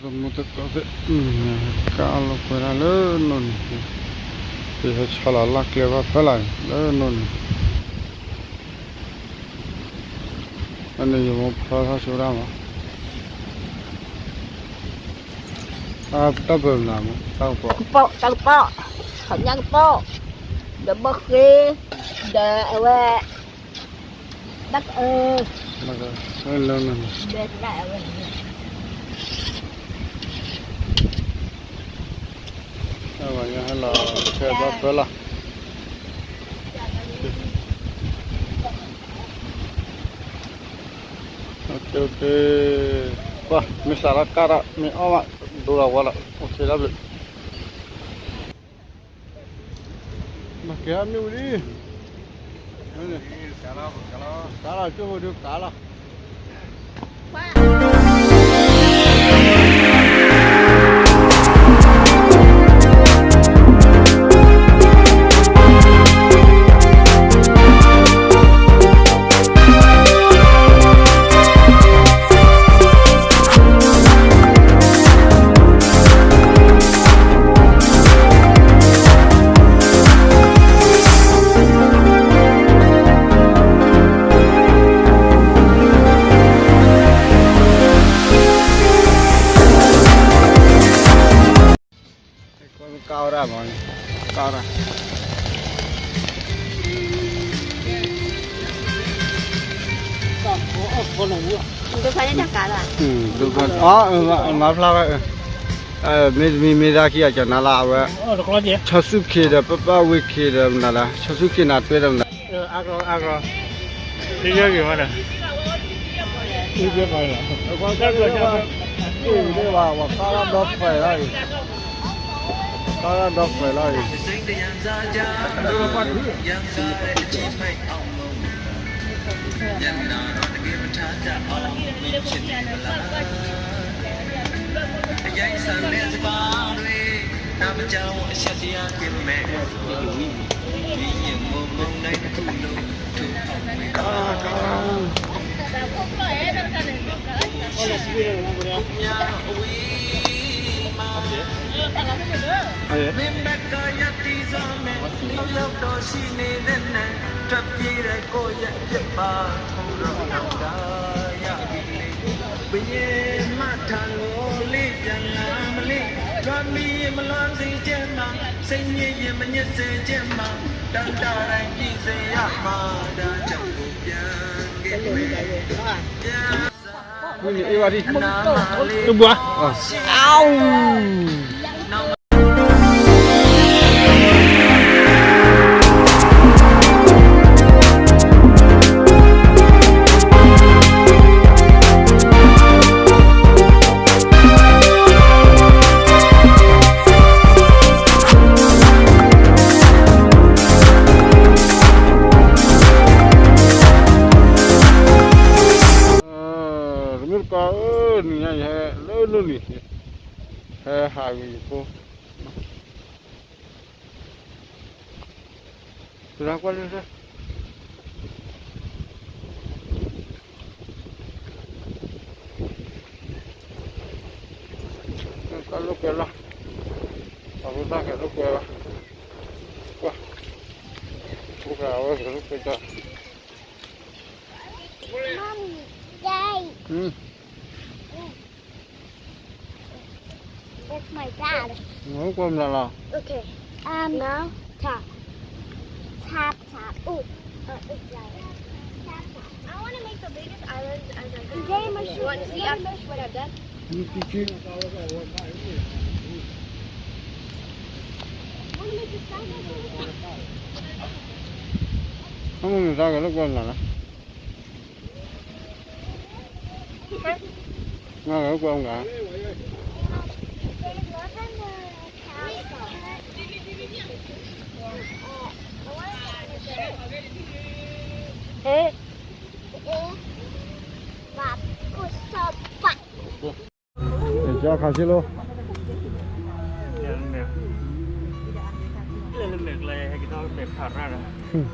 သမူသကိးသ့ၣ် ကၢ်အလီၤကွဲဒၣ်လၢနိၣ်န့ၣ်, ပဟဲဆီလီၤလၢကျဲဘၣ်ဖဲလၢ်န့ၣ် လၢနိၣ်န့ၣ်, အန့ၣ်ယမိၢ်ဖျီထီၣ်ဆိဒၣ်မး, တၢ်ပၢၢ်မနုၤမး တၢ်ကပီၤ, တၢ်ကပီၤ, ခီပညီကပီၤ, ဒီးဘီၣ်ဃ့, ဒီးအဝဲ ဘၣ်ကအၢ, ဘၣ်ကအၢလၢန့ၣ်, အဝဲဟဲလီၤခဲဘၣ်ဖဲလၢ်, ပှၤမ့ၢ်စးလၢကၢ်တၢ် မ့ၢ်အီၣ်မး ဒိလီၤဝဲလီၤ အိၣ်ဆ့တၢ်ဘျုး မၤကဲၤအမ့ၢ်ဝံၤလံ, ကါလီၤ ကၠိဖိဒုးကါလီၤ. ကါဝဲဒၣ်မးန့ၣ်, ကါဝဲဒၣ်, ဒိဖးန့ၣ်တၢ်ကါလီၤ, ဒိဖး, မၤဖျါဝဲ, မ့တမ့ၢ်မ့ၢ်ဒၣ်ခံဂၤကနၤလၢအဝဲ, ဆီဆူၣ်ခ့ဒီး ပပၢ်ဝ့ၢ်ခ့ဒီးမနုၤလဲၣ်, ဆီဆူၣ်ခ့နၤတွဲဒီးမနုၤ, အါကီ, အါကီ, သ့ၣ်ညါက့ၤဝဲဒီး, ကါဒီဖျၢၣ်လီၤအံၤ, ကါဒီဖျၢၣ်လီၤအံၤ. တမ့ၢ်တကီဧၢ, နံၤညါယဟဲလၢနိၣ်နံၤ, ဟဲဟးဂ့ၤယဖိ, တရၢ်ကွၢ်လၢ တၢ်လိာ်ကွဲလီၤ, ပှၤဖိသၣ်ကဲလိာ်ကွဲလီၤ, ကွၢ်, ဖိသၣ်အဝဲကဲလိာ်ကွဲလီၤ, Mommy, Daddy. That's my dad. နကွၢ်မနုၤလီၤ. Okay. Um, now, tap. Tap, tap. Oh, uh, it's like, tap, tap. I wanna make the biggest island as I can. Today, my shoe, you wanna see after what I've done? You can see. Come on, dog, look what I'm ငါကကွၢ်မဂၤ, ဟဲ, ခါဆ့လိ, လၢမဲာ်ကျဲဟဲက့ၤထီၣ်မဲာ်ဖးရၣ်ဒီး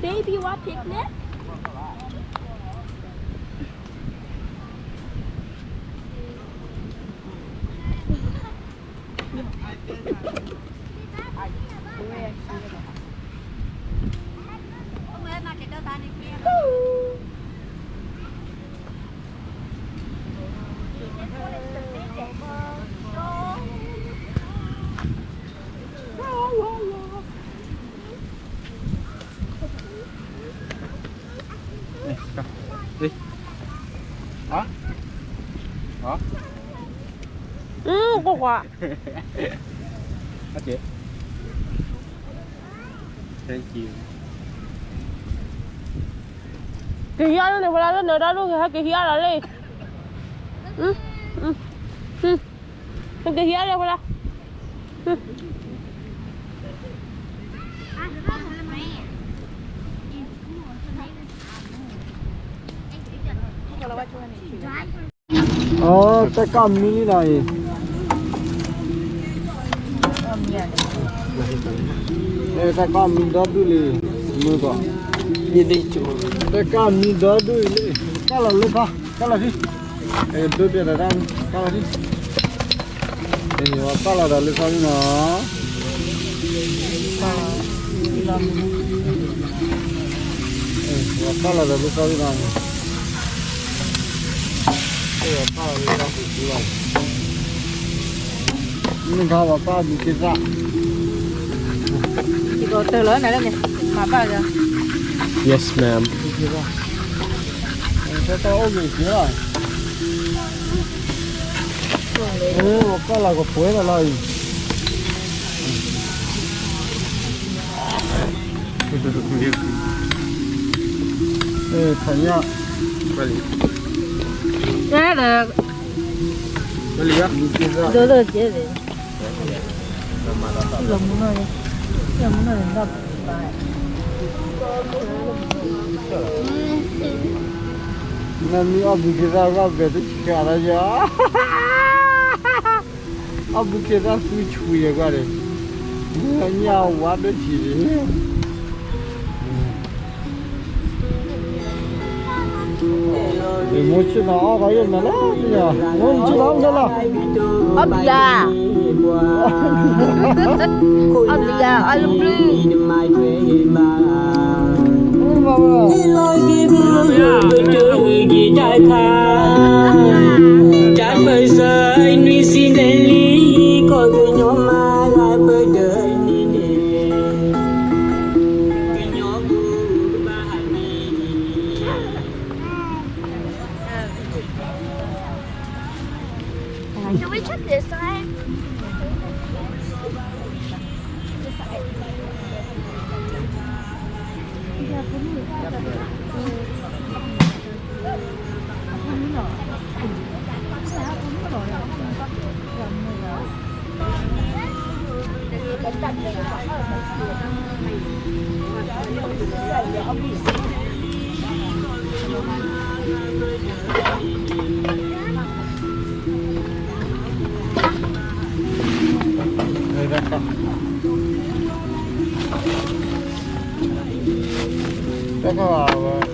Baby, want picnic? Ê, ê. Hả? Hả? Ừ, có quà. Hả chị? Thank you. Kì hiá lô nè, lô nè, đó lô hả, kì hiá là đi. Ừ, ừ, ừ. Kì hiá lô, lô. Ơ, tách cà mì đi này. Ê, tách cà mì đó đu lì. Mưa có. Tách cà mì đó đu lì. Cà là lưới pha. Cà là gì? Ê, đu bia là đang. Cà là gì? Ê, wa cà là đó lưới pha đi nọ. Ê, wa cà là đó lưới pha đi nọ. Ê, wa cà là lưới pha đi nọ. Nịnh kha wa cà bì kê rạ. Chị có từ lối này lên nè. Mà ba giờ. Yes, ma'am. Bì kê rạ. Ê, tao tao ôk bì kê rạ. Ê, wa cà là có quế là lo gì. Ê, thằng nhá. Cái là Bali á? Dơ dơ chế gì? Lòng nó, lòng nó đọc. Nà mì ôb bì kì rá wá bẹ̀rẹ̀ tó chì kà rá yá. Ôb bì kì rá sú chùi yà quá rì. Nà nyà wá đô chì rì. Ê, mùa chi nà ôb kà yôm nà lè, mùa chi nà ôb nà lè. Ôb yà. Ôb yà, ôb lŭ plư. Can we check this side? Tao kha